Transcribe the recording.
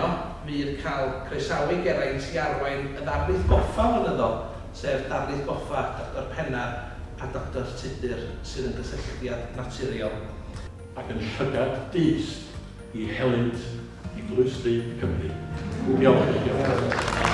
heno fydd cael croesawu Geraint i arwain y ddarlith goffa flynyddol, sef Darlith Goffa Doctor Pennar a Doctor Tudur sydd yn gysylltiad naturiol. Ac yn llygad dyst i helynt Eglwys Rydd Cymru. Diolch i chi.